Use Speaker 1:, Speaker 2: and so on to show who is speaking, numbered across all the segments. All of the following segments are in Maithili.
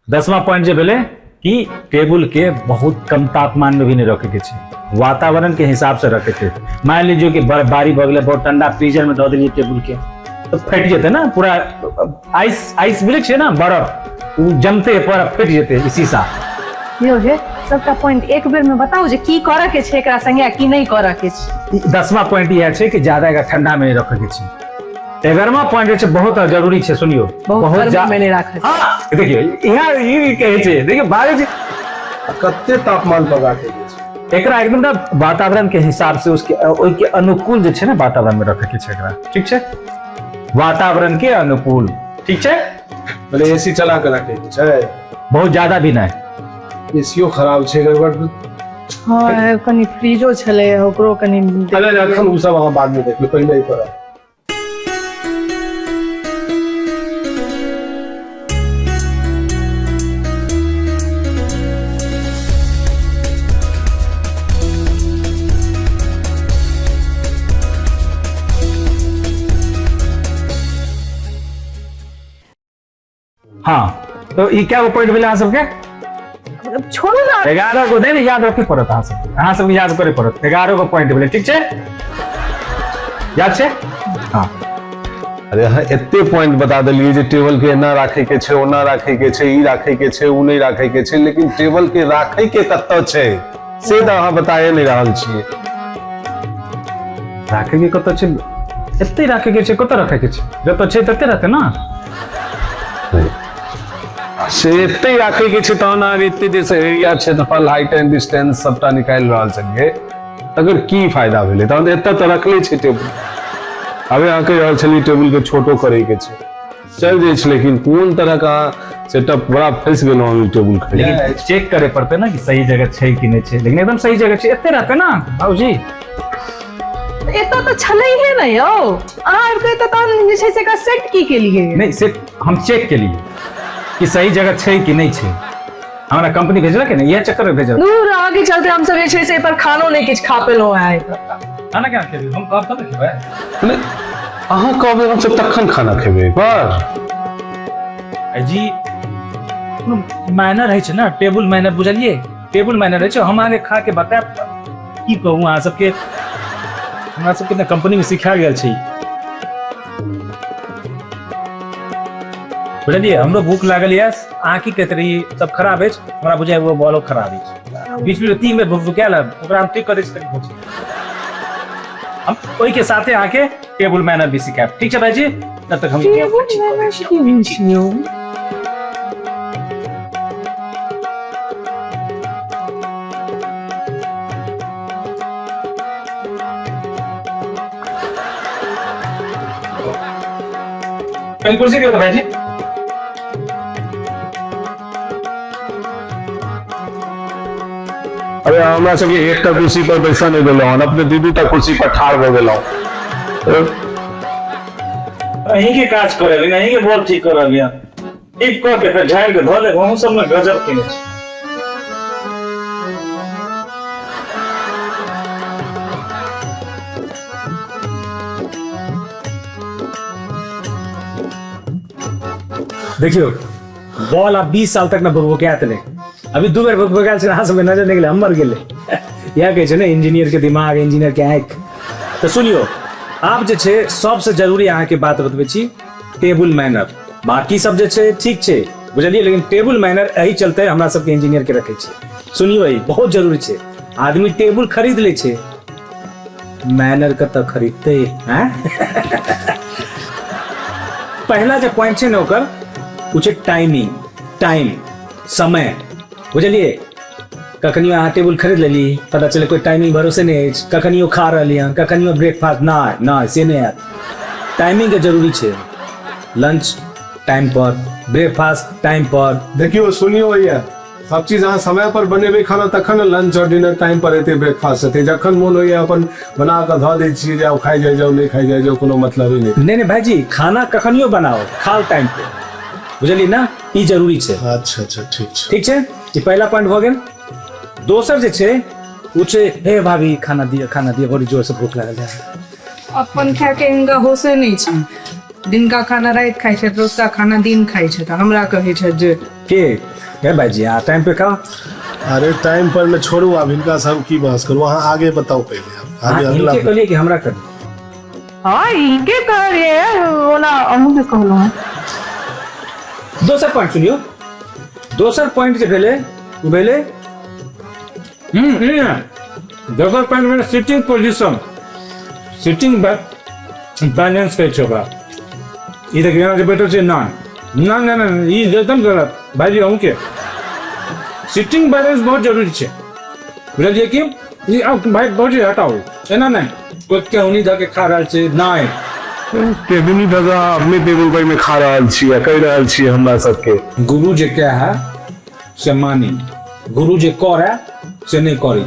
Speaker 1: 10वां पॉइंट जे भेलै कि टेबुल के बहुत कम तापमान में भी नहीं रखे के छै, वातावरण के हिसाब से रखे के। मान लीजिए कि बारी भऽ गेलै, बहुत ठंडा, फ्रीजर में दऽ देलियै टेबुल के तऽ फटि जेतै ने पूरा। आइस आइस मिलै छै ने, बर्फ, ओ जमते बर्फ फटि जेतै ई शीशा।
Speaker 2: यौ हे, सबटा पॉइंट एक बेर में बताउ जे की करऽ के छै एकरा संगे आ की नहि करऽ के छै।
Speaker 1: ई 10वां पॉइंट इएह छै कि ज्यादा एकरा ठंडा में नहि रखे के छै। 11वां पॉइंट जे छै बहुत जरूरी छै, सुनियो।
Speaker 2: बहुत गर्मी में नहि राखै।
Speaker 1: हाँ, देखियौ यहाँ ई कहै छै, देखियौ बाजै छै।
Speaker 3: कते तापमान पर राखै के छै?
Speaker 1: एकरा एकदम ना वातावरण के हिसाब से उसके ओहि के अनुकूल जे छै ने वातावरण में रखे के छै एकरा, ठीक छै? वातावरण के अनुकूल, ठीक छै?
Speaker 3: बोले एसी चला के रखे के छै?
Speaker 1: बहुत ज्यादा भी नहीं।
Speaker 3: एसीओ खराब छै, गड़बड़।
Speaker 4: हाँ, कनी फ्रीजो छलै, ओकरो कनी।
Speaker 3: अरे अखन ओ सब अहाँ बाद में देखबै, पहिले ई पर।
Speaker 1: हाँ, तो ई क्या पॉइंट भेलै अहाँ सबके?
Speaker 4: छोड़ू ना।
Speaker 1: 11 गो नहीं, याद रखे पड़त अहाँ सबके, अहाँ सबके याद करे पड़त। 11 गो पॉइंट भेलै, ठीक छै? याद छै? हाँ।
Speaker 5: अरे अहाँ एते पॉइंट बता देलियै जे टेबल के एना राखे के छै, ओना राखे के छै, ई राखे के छै, ओ नहि राखे के छै, लेकिन टेबल के राखे के कतऽ छै से तऽ अहाँ बताए नहि रहल छियै।
Speaker 1: राखे के कतऽ छै? एते राखे के छै, कतऽ रखे के छै? जतऽ छै तते रहतै ना।
Speaker 5: से एते राखे के छै तहन अहाँ एते जे एरिया क्षेत्रफल हाइट एंड डिस्टेंस सबटा निकालि रहल छलियै, तकर की फायदा भेलै? तहन एतऽ तऽ रखले छै टेबुल। अबे अहाँ कहि रहल छलियै टेबुल के छोटो करे के छै, चलि जाइ छै, लेकिन कोन तरह का सेटअप, बड़ा फंसि गेलहुँ हम ई टेबुल खरीद।
Speaker 1: लेकिन चेक करे पड़तै ना कि सही जगह छै कि नहि छै, लेकिन एकदम सही जगह छै, एते रहतै ना बाबूजी।
Speaker 4: एतऽ तऽ छलैहे ने यौ, अहाँ आबि कऽ एतऽ तहन जे छै से एकरा सेट की केलियै?
Speaker 1: नहि, से हम चेक केलियै कि सही जगह छै कि नहि छै। हमरा कंपनी भेजलक ने, इएह चक्कर में भेजलक।
Speaker 4: दूर, अहाँके चलते हमसब जे छै से एहि पर खानो नहि किछु खा पेलहुँ हेँ।
Speaker 1: खाना केना खेबै? हम कहब तब ने खेबै।
Speaker 5: नहि, अहाँ कहबै हमसब तखन खाना खेबै पर।
Speaker 1: जी कोनो मैनर होइ छै ने, टेबुल मैनर, बुझलियै? टेबुल मैनर होइ छै। हम अहाँके खा के बतायब। की कहू अहाँ सबके, हमरा सबके ने कंपनी में सिखायल गेल छै, बुझलियै? हमरो भूख लागल यऽ। अहाँ की कहैत रही सब खराब अछि, हमरा बुझाइ वो बॉलो खराब अछि। बीच में 3 बेर भूख भुकायल, ओकरा हम ठीक कऽ दै छी। तक भूख हम ओहिके साथे अहाँके टेबुल मैनर भी सिखायब, ठीक छै भाईजी? तब तक हम
Speaker 4: टेबुल मैनर की होइ छै यौ?
Speaker 1: कहीं कुर्सी दियो तो भाईजी।
Speaker 5: अरे हमरा सबके एकटा कुर्सी पर बैसऽ नहि देलहुँ हन, अपने दू दूटा कुर्सी पर ठाढ़ भऽ गेलहुँ।
Speaker 1: अहीं के काज करे लेकिन अहीं के बॉल ठीक कर रहलियै। ठीक कऽ के फेर झाड़ि के धऽ लेब। अहूँ सब ने गजब केने छी। देखियौ बॉल आब 20 साल तक ने भुकभुकायत नहि। अभी 2 बेर भुकभुकायल छै, अहाँ सबके नजर नहि गेलै, हमर गेलै। इएह कहै छै ने इंजीनियर के दिमाग, इंजीनियर के आँखि। तऽ सुनियौ, आब जे छै सबसँ जरूरी अहाँके बात बतबै छी, टेबुल मैनर। बाकी सब जे छै ठीक छै, बुझलियै? लेकिन टेबुल मैनर, एहि चलते हमरा सबके इंजीनियर के रखै छै। सुनियौ, ई बहुत जरूरी छै। आदमी टेबुल खरीद लै छै, मैनर कतऽ खरीदतै? आँय? पहिला जे पॉइंट छै ने ओकर, ओ छै टाइमिंग, टाइम, समय, बुझलियै? कखनियो अहाँ टेबुल खरीद लेली, पता चले कोई टाइमिंग भरोसे नहि अछि, कखनियो खा रहली हन, कखनियो ब्रेकफास्ट, नहि नहि से नहि हैत। टाइमिंग के जरूरी छै, लंच टाइम पर, ब्रेकफास्ट टाइम पर।
Speaker 3: देखियौ, सुनियौ भैया, सब चीज अहाँ समय पर बनेबै खाना तखन ने लंच और डिनर टाइम पर हेतै, ब्रेकफास्ट हेतै। जखन मोन होइया अपन बना कऽ धऽ दै छियै जे आब खाइ जाइ जाउ, नहि खाइ जाइ जाउ, कोनो मतलबे नहि।
Speaker 1: नहि नहि भाईजी, खाना कखनियो बनाओ, खाओ टाइम पे, बुझलियै ने? ई जरूरी छै।
Speaker 3: अच्छा अच्छा, ठीक छै।
Speaker 1: ठीक छै, ई पहिला पॉइंट भऽ गेल। दोसर जे छै ओ छै, हे भाभी, खाना दिअ, खाना दिअ, बड़ी जोर से भूख लागल है।
Speaker 4: अपन खाय के हिनका होशे नहि छै। दिनका खाना राति खाइ छै, रतुका खाना दिन खाइ छै, तऽ हमरा कहै छै जे
Speaker 1: के हे भाईजी अहाँ टाइम पे खाओ।
Speaker 3: अरे टाइम पर ने छोड़ू, आब हिनका से हम की बहस करू, अहाँ आगे बताउ पहिले। आगे
Speaker 1: अहाँ
Speaker 3: अगला
Speaker 1: हिनके कहलियै कि हमरा कहलियै?
Speaker 4: हँ, इनके कहलियै, ओना अहूँके कहलहुँ हँ।
Speaker 1: दोसर पॉइंट सुनियौ। दोसर पॉइंट जे भेलै ओ भेलै
Speaker 6: दोसर पॉइंट भेलै सिटिंग पोजिशन, सिटिंग बैलेंस कहै छै ओकरा। ई देखियौ एना जे बैठल छै, नहि नहि नहि नहि, ई एकदम गलत भाइजी। अहूँके सिटिंग बैलेंस बहुत जरूरी छै, बुझलियै कि? ई आब भाइ भौजी हटाउ, एना नहि कोइ केहुनी धऽ के खा रहल छै, नहि।
Speaker 5: टेबुल धऽ कऽ अपने टेबुल पर मे खा रहल छी आ कहि रहल छी हमरा सबके।
Speaker 1: गुरु जे कहै से मानी, गुरु जे करै से नहि करी।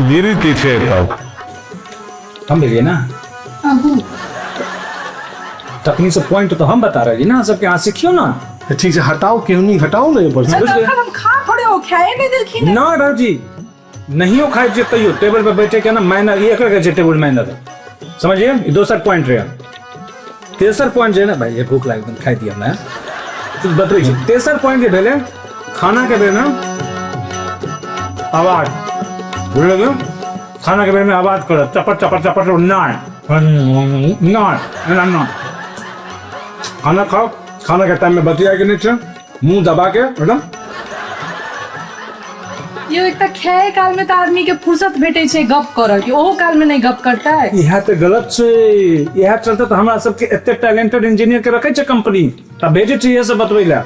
Speaker 5: गिरी की छै तब?
Speaker 1: हम भेलियै ना तखनी से पॉइंट तो हम बता रही ना सबके, अहाँ सिखियो ना।
Speaker 3: ठीक छै, हटाउ केहुनी, हटाउ ने एहि पर से।
Speaker 4: तखन हम खा थोड़े, ओ खाए नहि देलखिन।
Speaker 1: ना भाजी, नहियो खाइ छियै तैयो टेबल पर बैठे के ना मैनर, ई एकर कहै छै टेबल मैनर, समझिए। ई दोसर पॉइंट रहे। तेसर पॉइंट जे ने भाई, ये भूख लागि गेल, खाइ दिअ हमरा तो बतबै छी। तेसर पॉइंट जे भेलै खाना के बेरमे आवाज, बुझलियै? खाना के बेरमे आवाज करत चपट चपट चपट, नहि नहि एना नहि। खाना खाओ, खाना के टाइम में बतियाए के नहि छै, मुंह दबा के एकदम।
Speaker 2: यौ, एक तऽ खाए काल में तऽ आदमी के फुर्सत भेटै छै गप करऽ के, ओहो काल में नहि गप करतै?
Speaker 1: इएह तऽ गलत छै। इएह चलते तऽ हमरा सबके एते टैलेंटेड इंजीनियर के रखै छै कंपनी आ भेजै छै इएह सब बतबै लए,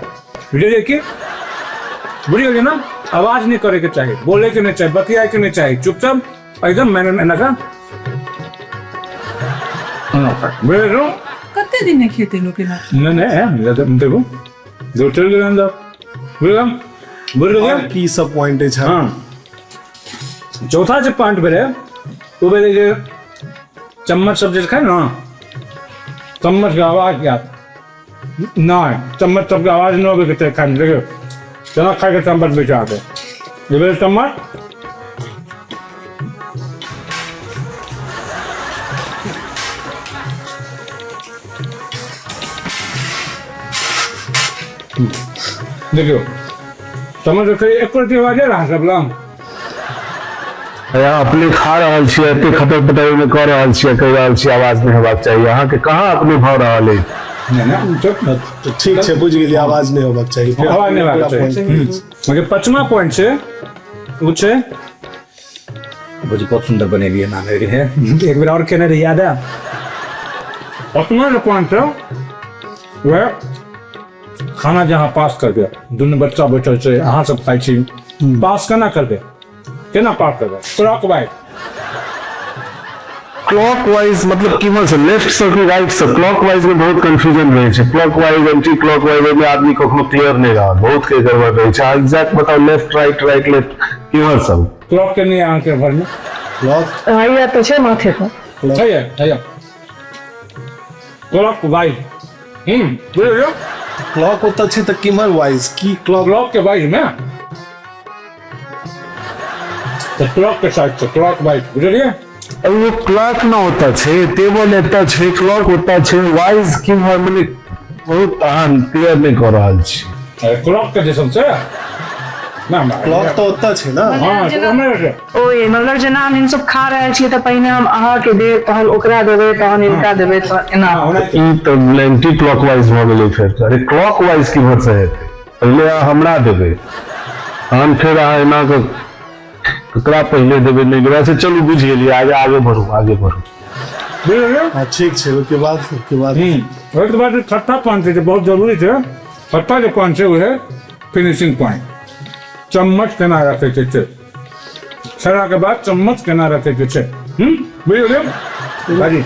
Speaker 1: बुझलियै कि? बुझि गेलियै ने? आवाज नहि करे के चाही, बोले के नहि चाही, बतियाए के नहि चाही, चुपचाप एकदम मैंने एना का बुझलियै?
Speaker 4: कते दिन नहि खेतै लोक एना?
Speaker 6: नहि नहि, देखू दो चलि गेलै अंदर, बुझलियै? बुझलियै?
Speaker 3: आओर की सब पॉइंट अछि?
Speaker 1: हँ, चौथा जे पॉइंट भेलै ओ भेलै जे चम्मच सब जे खाय ने,
Speaker 6: चम्मचके आवाज आयत नहि, चम्मच सबके आवाज नहि अबैके चाही खायमे। देखियौ केना खायके चम्मच बैठा अहाँके जे भेल चम्मच। देखियौ चम्मच रखै एको रत्ती आवाज आयल अहाँ सब लग?
Speaker 5: अहाँ अपने खा रहल छियै, एते खतर पटर मे कऽ रहल छियै, कहि रहल छियै आवाज नहि हेबाक चाही, अहाँके कहाँ अपने भऽ रहल अछि?
Speaker 6: नहि नहि, चुप।
Speaker 3: तऽ ठीक छै, बुझि गेलियै, आवाज नहि होबाक चाही। फेर
Speaker 6: आवाज नहि हेबाक
Speaker 3: पूरा
Speaker 6: चाही।
Speaker 3: point।
Speaker 1: मगर पचमा पॉइंट छै ओ छै, बुझी बहुत सुंदर बनेलियै नाम रहे, एक बेर और केने रही, याद है?
Speaker 6: पचमा जे पॉइंट छै वएह खाना जे अहाँ पास करबै, दुनू बच्चा बैठल छै, अहाँ सब खाइ छी, पास केना करबै? केना पास करबै? Clock wise.
Speaker 5: क्लॉक वाइज मतलब केम्हर से, लेफ्ट से कि राइट से? क्लॉक वाइज में बहुत कंफ्यूजन रहै छै, clock wise anti clock wise में आदमी कखनो क्लियर नहि रहल, बहुत के गड़बड़ रहै छै। अहाँ एग्जैक्ट बताउ, लेफ्ट राइट राइट लेफ्ट केम्हर सब?
Speaker 6: क्लॉक के नहि अहाँके घरमे?
Speaker 3: क्लॉक
Speaker 4: हैया तऽ छै माथे पर।
Speaker 6: हैया हैया क्लॉक वाइज, बुझलियौ?
Speaker 3: क्लॉक ओतऽ छै तऽ किम्हर वाइज की क्लॉक?
Speaker 6: क्लॉक के वाइज में तऽ क्लॉक के साइड से क्लॉक वाइज, बुझलियै?
Speaker 5: ओ क्लॉक न ओतऽ छै, टेबल एतऽ छै, क्लॉक ओतऽ छै, वाइज केम्हर, मने बहुत अहाँ क्लियर नहि कऽ रहल छी।
Speaker 6: क्लॉक के दिसन से ना ना।
Speaker 3: क्लॉक तऽ ओतऽ छै ने।
Speaker 6: हाँ, तऽ ओम्हरे छै।
Speaker 4: ओए मतलब जेना हम सब खा रहल छियै तऽ पहिने हम अहाँके देब, तहन ओकरा देबै, तहन हिनका देबै, तऽ एना।
Speaker 6: हाँ, ओनाहिते।
Speaker 5: ई तऽ एंटी क्लॉक वाइज भऽ गेलै फेर। अरे क्लॉक वाइज किम्हर से हेतै? पहिले अहाँ हमरा देबै, तहन फेर अहाँ एना कऽ ककरा पहिले देबै नहि देबै। अच्छा चलू, बुझि गेलियै, आगे आगे बढ़ू, आगे बढ़ू।
Speaker 6: बुझलियै?
Speaker 3: हाँ, ठीक छै, ओहिके बाद, ओहिके बाद?
Speaker 6: ओहिके बाद छठा पॉइंट छै जे बहुत जरूरी छै। छठा जे पॉइंट छै ओ है फिनिशिंग पॉइंट, चम्मच केना रखैके छै, खेलाके बाद चम्मच केना रखैके छै। बुझि गेलियै भाजी?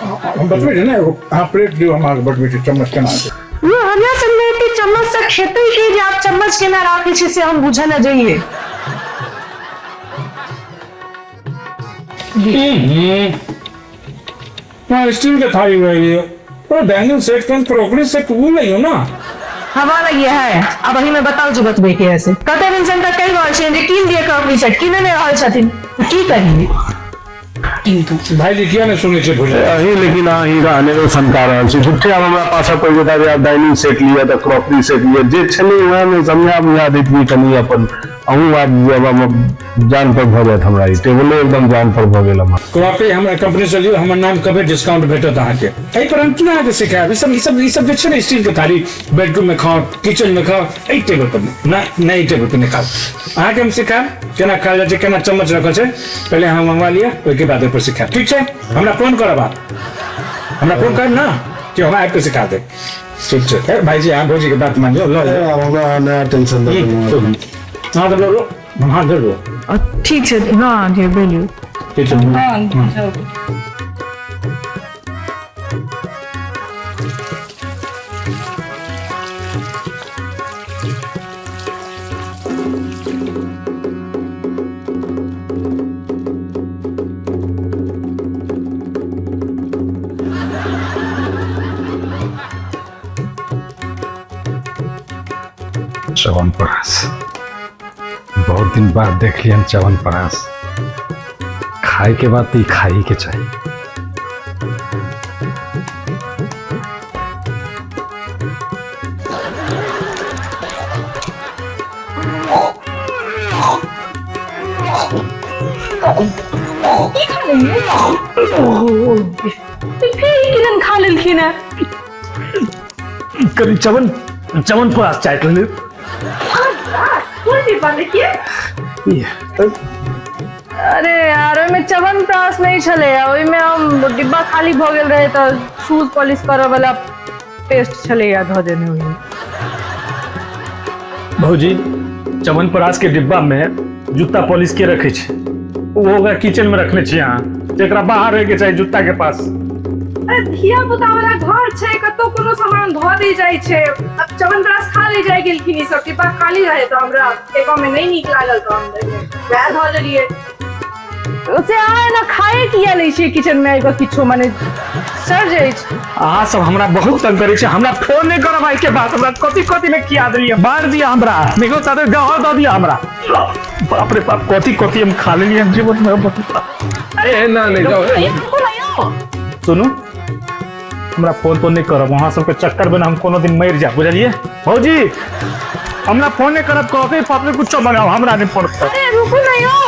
Speaker 6: हम बतबै छी ने, एगो अहाँ प्लेट दियौ, हम अहाँके बतबै छी चम्मच केना छै।
Speaker 4: यो, हमरा सब मे एते चम्मच से खेतै की जे आप चम्मच केना राखै छी से हम बुझऽ लए जइयै।
Speaker 6: हाँ, स्टील के थाली में ये और डाइनिंग सेट कन क्रॉकरी सेट वो नहीं हो ना।
Speaker 4: हवा लगी है, अब अही में बताउ जे बतबै के है से। कते दिन से हम तऽ कहि रहल छियनि जे कीन दिअ क्रॉकरी सेट, कीने नहि रहल छथिन, की करियै?
Speaker 6: भाईजी किया नहि सुनै छै भोजन?
Speaker 5: अहीं लेकिन अहाँ हीरा अनेरो सनका रहल छी। झूठे आब हमरा पाछा पड़ि जेता जे आब डाइनिंग सेट लिअ तऽ क्रॉकरी सेट लिअ, जे छलै वएह मे समझा बुझा दैतियै कनि अपन। अहूँ आब जान पर भऽ जायत हमरा, ई टेबलो एकदम जान पर भऽ गेल हमरा।
Speaker 6: क्रॉकरी हमरा कंपनी से लियौ, हमर नाम कहबै डिस्काउंट भेटत अहाँके। एहि पर हम की अहाँके सिखायब? ई सब जे छै ने स्टील के थाली, बेडरूम में खाओ, किचन में खाओ, एहि टेबल पर नहि, नहि, एहि टेबल पर नहि खाओ। अहाँके हम सिखायब केना खायल जाइ छै, केना चम्मच रखल छै। पहिले अहाँ मंगवा लिअ, ओहिके बाद ओहि पर सिखायब, ठीक छै? हमरा फोन करब अहाँ, हमरा फोन करब ने कि हम आबि कऽ सिखा देब, ठीक छै? ए, भाईजी, अहाँ भौजी के बात मानियौ, लऽ जाउ।
Speaker 3: आब हमरा नया टेंशन दऽ देलहुँ।
Speaker 6: अहाँ तऽ लऽ लो, हम हाथ धरि लो।
Speaker 4: ठीक छै, हँ जी, भेलियौ।
Speaker 6: ठीक छै।
Speaker 4: हँ।
Speaker 5: च्यवनप्राश बहुत दिन बाद देख लियन। च्यवनप्राश खाए के बाद तो ई खाई के चाहिए।
Speaker 4: की खा लेलियै? फेर ई किदन खा लेलखिन है?
Speaker 1: कनि च्यवनप्राश चाटि लेलियै।
Speaker 4: कोन डिब्बा देखिए? अरे यार, ओहिमे च्यवनप्राश नहि छलै। ओहिमे हम डिब्बा खाली भऽ गेल रहै तऽ शूज पॉलिश करऽ वाला पेस्ट छलैया, धऽ देने ओहिमे।
Speaker 1: भौजी, च्यवनप्राश के डिब्बा में जूता पॉलिश के रखे छै? ओ ओकरा किचन में रखने छी अहाँ, जेकरा बाहर रहे के चाही जूता के पास।
Speaker 4: अरे, धिया पुता वाला घर छै, कतौ कोनो सामान धऽ दै जाइ छै। अब च्यवनप्राश खा ले जाइ गेलखिन ई सब, डिब्बा खाली रहे तऽ हमरा फेकऽ में नहि नीक लागल तऽ हम वएह धऽ देलियै। से अहाँ एना खाए किया लै छियै किचन में आबि कऽ किछो? माने सड़ जाइ छै।
Speaker 1: अहाँ सब हमरा बहुत तंग करै छै। हमरा फोन नहि करब आइ के बाद। हमरा कथी कथी ने खिया देलियै। बाँट दिअ हमरा, देखो साथे जहर दऽ दिअ हमरा। बाप रे बाप, कथी कथी हम खा लेलियै हम जीवन में।
Speaker 5: ए ना, नहीं जाओ।
Speaker 1: सुनू, हमरा फोन तोन नहि करब। अहाँ सबके चक्कर में हम कोनो दिन मरि जायब, बुझलियै? भौजी, हमरा फोन नहि करब। कहके पपले कुछो बनाओ, हमरा नहि फोन करब।
Speaker 4: अरे रुकू ना यौ।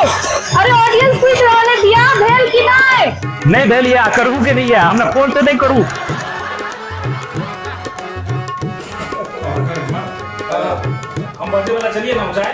Speaker 4: अरे, ऑडियंस पूछ रहल है, बियाह भेल कि नहि?
Speaker 1: नहि भेल या करू के नहीं है। हमरा फोन तो नहीं करू। हम बजे वाला चलिए ना, जाए।